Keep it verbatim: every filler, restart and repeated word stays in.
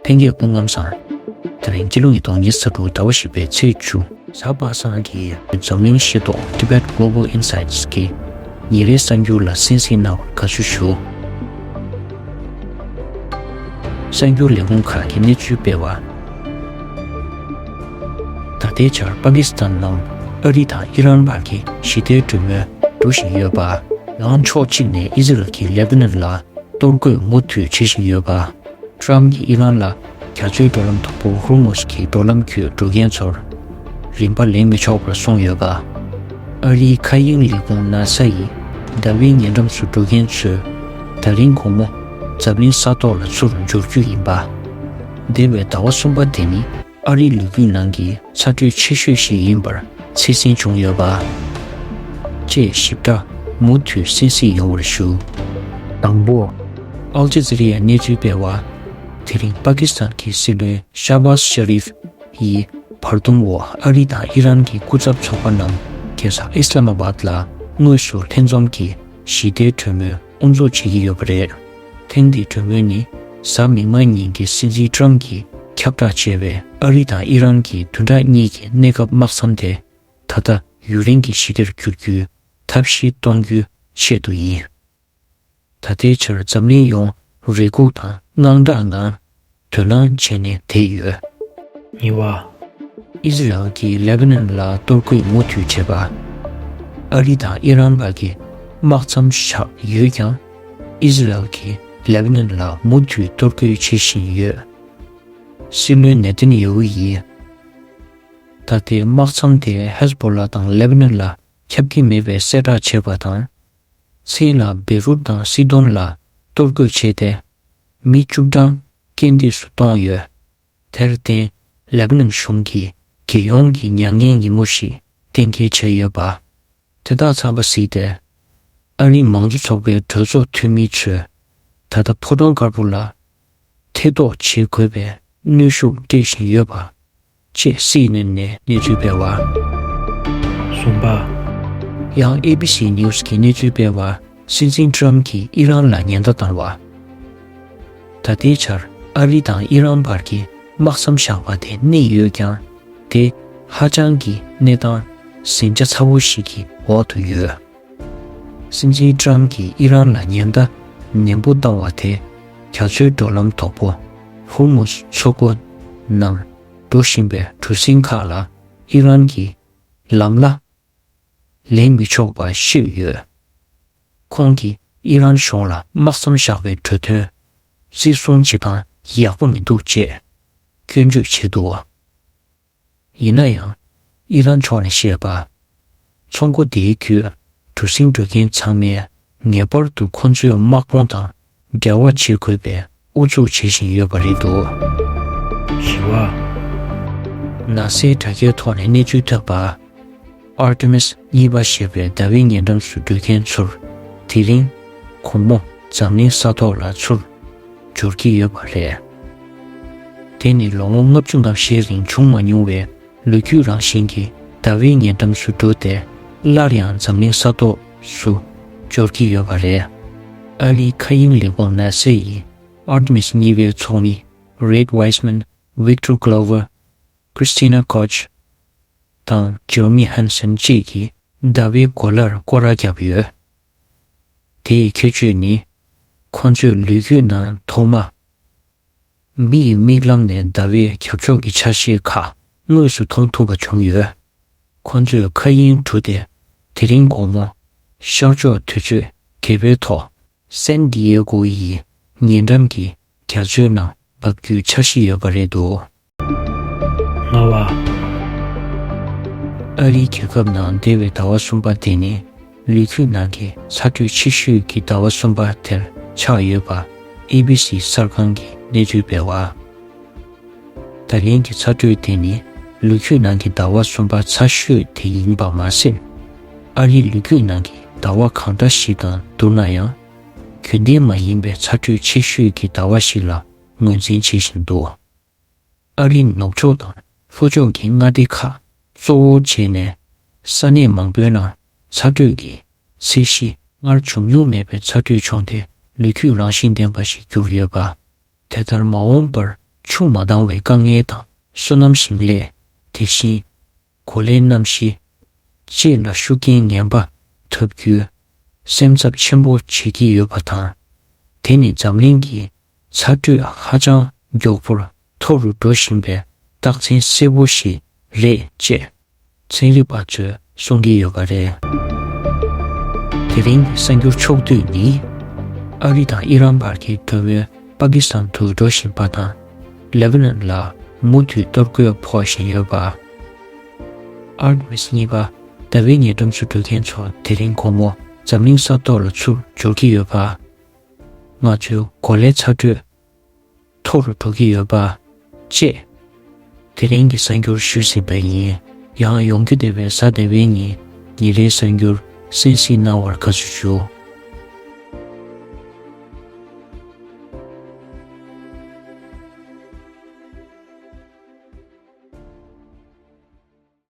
ལྷན་རྒྱས་སྐུ་ཁམས་བཟང་། དེ་རིང་སྤྱི་ལོ་ཉིས་སྟོང་ཉི་ཤུ་རྩ་དྲུག་ཟླ་བ་བཞི་པའི་ཚེས་བཅུ། གཟའ་པ་སངས་ཀྱིས་འཛམ་གླིང་ཤེས་རྟོགས་Tibet Global Insights གི་ཉིན་རེའི་གསར་འགྱུར་ལ་གསན་གཟིགས་གནང་བར་དགའ་བསུ་ཞུ། གསར་འགྱུར་ལས་ཁུངས་ཁག་གིས་གནས་ཚུལ་སྤེལ་བ། ད་ལྟའི་ཆར་པ་ཀི་སི་ཐན་ནང་ཨ་རི་དང་ཨི་རན་བར་གྱི་ཞི་བདེའི་གྲོས་མོལ་འགྲོ་བཞིན་ཡོད་པ། ཡང་ཕྱོགས་གཅིག་ནས་ཨི་ཟི་རལ་གྱིས་ལེ་བྷ་ནན་ལ་གཏོར་རྒོལ་མུ་མཐུད་བྱེད་བཞིན་ཡོད་པ། ཊམ་གྱིས་ཨི་རན་ལ་རྒྱ་མཚོའི་འགྲོ་ལམ་དོག་པོ་ཧོར་མུ་ཛི་གི་འགྲོ་ལམ་བརྒྱུད་འགྲོ་མཁན་ཚོར་རིན་པ་ལེན་མི་ཆོག་པར་གསུངས་ཡོད་པ། ཨ་རིའི་མཁའ་དབྱིངས་ལས་ཁུངས་ན་ས་ཡིས་ཟླ་བའི་ཉེ་འགྲམ་སུ་འགྲོ་མཁན་ཚོས་ད་རིང་དགོང་མོ་འཛམ་གླིང་ས་ཐོག་ལ་ཚུར་འབྱོར་རྒྱུ་ཡིན་པ། འདས་པའི་ཟླ་བ་གསུམ་པ་དེ་ནི་ཨ་རིའི་ལོ་རྒྱུས་ནང་གི་ཚ་དྲོད་ཆེ་ཤོས་ཤིག་ཡིན་པར་ཚོད་འཛིན་བྱུང་ཡོད་པ། བཅས་ཞིབ་ཕྲ་མུ་མཐུད་གསན་གཟིགས་ཡོང་བར་ཞུ། དང་པོ། ཨལ་ཇི་ཛི་རི་ཡས་གནས་ཚུལ་སྤེལ་བ། དེ་རིང་པ་ཀི་སི་ཐན་གྱི་སྲིད་བློན་ཤ་བྷ་ཟ་ཤ་རིབ་ཡི་བར་འདུམ་འོག་ཨ་རི་དང་ཨི་རན་གྱི་སྐུ་ཚབ་ཚོགས་པ་རྣམས་རྒྱལ་ས་ཨིས་ལ་མ་བཱད་ལ་དངོས་སུ་ལྷན་འཛོམས་ཀྱིས་ཞི་བདེའི་གྲོས་མོལ་དབུ་འཛུགས་བྱེད་ཀྱི་ཡོད་པ་རེད། ཐེངས་འདིའི་གྲོས་མོལ་ནི་གཟའ་མིག་དམར་ཉིན་གྱི་སྲིད་འཛིན་ཊམ་གྱིས་ཁྱབ་བསྒྲགས་བྱས་པའི་ཨ་རི་དང་ཨི་རན་གྱི་བདུན་ཕྲག་གཉིས་ཀྱི་གནས་སྐབས་དམག་མཚམས་དེ་ད་ལྟ་ཡུན་རིང་གི་ཞི་བདེར་བསྒྱུར་རྒྱུའི་ཐབས་ཤེས་གཏོང་རྒྱུའི་ཆེད་དུ་ཡིན། ད་ལྟའི་ཆར་འཛམ་གླིང་ཡོངས་རེ་སྒུག་དང་དངངས་སྐྲག་ངང་དོ་སྣང་བྱས་ནས་བསྡད་ཡོད། གཉིས་པ། ཨི་ཟི་རལ་གྱིས་ལེ་བྷ་ནན་ལ་གཏོར་རྒོལ་མུ་མཐུད་བྱས་པ། ཨ་རི་དང་ཨི་རན་བར་གྱི་དམག་མཚམས་བཞག་ཡོད་ཀྱང་། ཨི་ཟི་རལ་གྱིས་ལེ་བྷ་ནན་ལ་མུ་མཐུད་གཏོར་རྒོལ་བྱེད་བཞིན་ཡོད། སྲིད་བློན་ནེ་ཐན་ཡ་ཧུ་ཡིས། ད་ལྟའི་དམག་མཚམས་དེ་ཧེ་ཟ་བྷོ་ལ་དང་ལེ་བྷ་ནན་ལ་ཁྱབ་ཀྱི་མེད་པའི་གསལ་བསྒྲགས་བྱས་པ་དང་། མཚན་ལ་བེ་རུད་དང་སི་དོན་ལ་གཏོར་རྒོལ་བྱས་ཏེ། མི་བཅུ་གྲངས་རྐྱེན་འདས་སུ་གཏོང་ཡོད། དེར་བརྟེན། ལེ་བྷ་ནན་གཞུང་གིས་རྒྱལ་ཡོངས་ཀྱི་མྱ་ངན་ཉིན་མོ་ཞིག་གཏན་འཁེལ་བྱས་ཡོད་པ། དེ་དག་ཚང་མ་གཟིགས་ཏེ། ཨ་རིའི་མང་གཙོ་ཚོགས་པའི་གྲོས་ཚོགས་འཐུས་མི་ཚོས་ད་ལྟ་ཕོ་བྲང་དཀར་པོ་ལ་ཐེ་གཏོགས་བྱེད་དགོས་པའི་གནོན་ཤུགས་སྤྲད་བཞིན་ཡོད་པ། ཅེས་སི་ཨེན་ཨེན་ནས་གནས་ཚུལ་སྤེལ་བ། གསུམ་པ། ཡང་ཨེ་བི་སི་ནིའུ་སི་གིས་གནས་ཚུལ་སྤེལ་བར། སྲིད་འཛིན་ཊམ་གྱིས་ཨི་རན་ལ་ཉེན་བརྡ་བཏང་བ། ད་ལྟའི་ཆར་ཨ་རི་དང་ཨི་རན་བར་གྱི་དམག་མཚམས་བཞག་པ་དེ་གནས་ཡོད་ཀྱང་། དེ་ཧ་ཅང་གི་གནས་སྟངས་ཟིང་ཆ་ཚ་བོ་ཞིག་གི་འོག་ཏུ་ཡོད། སྲིད་འཛིན་ཊམ་གྱིས་ཨི་རན་ལ་ཉེན་བརྡ་ནན་པོ་བཏང་བ་དེ། རྒྱ་མཚོའི་འགྲོ་ལམ་དོག་པོ་ཧོར་མུ་ཛི་མཚོ་ཁུག་ནང་འགྲོ་བཞིན་པའི་གྲུ་གཟིངས་ཁག་ལ་ཨི་རན་གྱིས་ལམ་ལ་ལེན་མི་ཆོག་པ་ཤོད་ཡོད། ཁོང་གིས་ཨི་རན་གཞུང་ལ་དམག་མཚམས་བཞག་པའི་གྲོས་མཐུན་བརྩི་སྲུང་བྱེད་སྟངས་ཡག་པོ་མི་འདུག་ཅེས་སྐྱོན་བརྗོད་བྱས་འདུག། ཡིན་ན་ཡང་། ཨི་རན་ཕྱོགས་ནས་བཤད་པ། ཚོང་སྒོ་དེའི་བརྒྱུད་གྲུ་གཟིངས་འགྲོ་མཁན་ཚང་མས་ངེས་པར་དུ་ཁོང་ཚོའི་དམག་དཔུང་དང་འབྲེལ་བ་བྱེད་དགོས་པའི་ཨུ་ཚུགས་བྱེད་བཞིན་ཡོད་པ་རེད་འདུག། བཞི་པ། ནཱ་སའི་དྲ་རྒྱའི་ཐོག་ནས་གནས་ཚུལ་ཐོན་པ། Artemis་གཉིས་པ་ཞེས་པའི་ཟླ་བའི་ཉེ་འགྲམ་སུ་འགྲོ་མཁན་ཚོར་དེ་རིང་དགོང་མོ་འཛམ་གླིང་ས་ཐོག་ལ་ཚུར་འབྱོར་གྱི་ཡོད་པ་རེད། དེ་ནི་ལོ་ངོ་ལྔ་བཅུ་ང་བཞིའི་རིང་བྱུང་མ་མྱོང་བའི་ལོ་རྒྱུས་རང་བཞིན་གྱི་ཟླ་བའི་ཉེ་འགྲམ་སུ་འགྲོ་སྟེ། སླར་ཡང་འཛམ་གླིང་ས་ཐོག་སུ་འབྱོར་གྱི་ཡོད་པ་རེད། ཨ་རིའི་མཁའ་དབྱིངས་ལས་ཁུངས་ནཱ་སའི་Artemis་གཉིས་པའི་ཚོགས་མི་Reed Wiseman། Victor Glover། Christina Koch་དང་Jeremy Hansen་བཅས་ཀྱིས་ཟླ་བའི་གོ་ལར་སྐོར་ར་བརྒྱབ་ཡོད། དེ་ཡི་ཁྱད་ཆོས་ནི། ཁོང་ཚོས་ལོ་རྒྱུས་ནང་ཐོག་མ། མི་ཡི་མིག་ལམ་ནས་ཟླ་བའི་རྒྱབ་ཕྱོགས་ཀྱི་ཆ་ཤས་ཁག་དངོས་སུ་མཐོང་ཐུབ་པ་བྱུང་ཡོད། ཁོང་ཚོས་མཁའ་དབྱིངས་གྲུ་དེ་དེ་རིང་དགོང་མོ་ཤར་ཕྱོགས་དུས་ཚོད་བརྒྱད་པའི་ཐོག་སན་ཌི་ཡེ་གོ་ཡི་ཉེ་འགྲམ་གྱི་རྒྱ་མཚོའི་ནང་འབབ་རྒྱུའི་འཆར་གཞི་ཡོད་པ་རེད་འདུག། ལྔ་པ། ཨ་རིའི་རྒྱལ་ཁབ་ནང་འདས་པའི་ཟླ་བ་གསུམ་པ་དེ་ནི་ལོ་རྒྱུས་ནང་གི་ཚ་དྲོད་ཆེ་ཤོས་ཀྱི་ཟླ་བ་གསུམ་པ་དེར་ཆགས་ཡོད་པ་ཨེ་བི་སི་གསར་ཁང་གིས་གནས་ཚུལ་སྤེལ་བ། ད་ལན་གྱི་ཚ་དྲོད་དེ་ནི་ལོ་རྒྱུས་ནང་གི་ཟླ་བ་གསུམ་པ་ཚ་ཤོས་དེ་ཡིན་པ་མ་ཟད། ཨ་རིའི་ལོ་རྒྱུས་ནང་གི་ཟླ་བ་གང་འདྲ་ཞིག་དང་བསྡུར་ན་ཡང་། རྒྱུན་ལྡན་མ་ཡིན་པའི་ཚ་དྲོད་ཆེ་ཤོས་ཀྱི་ཟླ་བ་ཞིག་ལ་ངོས་འཛིན་བྱེད་བཞིན་འདུག། ཨ་རིའི་ནུབ་ཕྱོགས་དང་ལྷོ་ཕྱོགས་ཀྱི་མངའ་སྡེ་ཁག་གཙོ་བོར་བྱས་ནས། ས་གནས་མང་པོའི་ནང་ཚ་དྲོད་ཀྱི་ཚད་གཞི་སྔར་བྱུང་མྱོང་མེད་པའི་ཚ་དྲོད་བྱུང་སྟེ། ལོ་རྒྱུས་རང་བཞིན་ལྡན་པ་ཞིག་གྱུར་ཡོད་པ། དེ་ལྟར་མ་འོངས་པར་ ཆུ་མ་འདང་བའི་དཀའ་ངལ་དང་སོ་ནམ་ཞིང་ལས། དེ་བཞིན་གོ་ལའི་གནམ་གཤིས་བཅས་ལ་ཤུགས་རྐྱེན་ངན་པ་ཐེབས་རྒྱུའི་སེམས་འཚབ་ཆེན་པོ་བྱེད་ཀྱི་ཡོད་པ་དང་། དེ་ནི་འཛམ་གླིང་གི་ཚ་དྲོད་ཧ་ཅང་མགྱོགས་པོར་མཐོ་རུ་འགྲོ་བཞིན་པའི་རྟགས་མཚན་གསལ་པོ་ཞིག་རེད་ཅེས་ཚན་རིག་པ་ཚོས་གསུང་གི་ཡོད་པ་རེད། དེ་རིང་གི་གསར་འགྱུར་ཕྱོགས་བསྡུས་ནི། ཨ་རི་དང་ཨི་རན་བར་གྱི་འབྲེལ་བ་པ་ཀི་སི་ཐན་དུ་འགྲོ་བཞིན་པ་དང་། ལེ་བྷ་ནན་ལ་མུ་མཐུད་གཏོར་རྒོལ་ཕོག་བཞིན་ཡོད་པ། ཨར་ཊི་མིས་གཉིས་པ་ཟླ་བའི་ཉིན་འགྲེམས་སོང་འགྲོ་མཁན་ཚོ་དེ་རིང་དགོང་མོ་འཛམ་གླིང་ས་ཐོག་ལ་ཚུར་འབྱོར་གྱི་ཡོད་པ། ང་ཚོའི་གོ་ལའི་ཚ་དྲོད་མཐོ་རུ་འགྲོ་གི་ཡོད་པ་བཅས། དེ་རིང་གི་གསར་འགྱུར་ཞུས་ཟིན་པ་ཡིན། ཡང་ཡོང་རྒྱུ་བསྡད་པའི་གཟའ་ཟླ་བའི་ཉིན་ཉིན་རེའི་གསར་འགྱུར་གསན་གཟིགས་གནང་བར་དགའ་བསུ་ཞུ།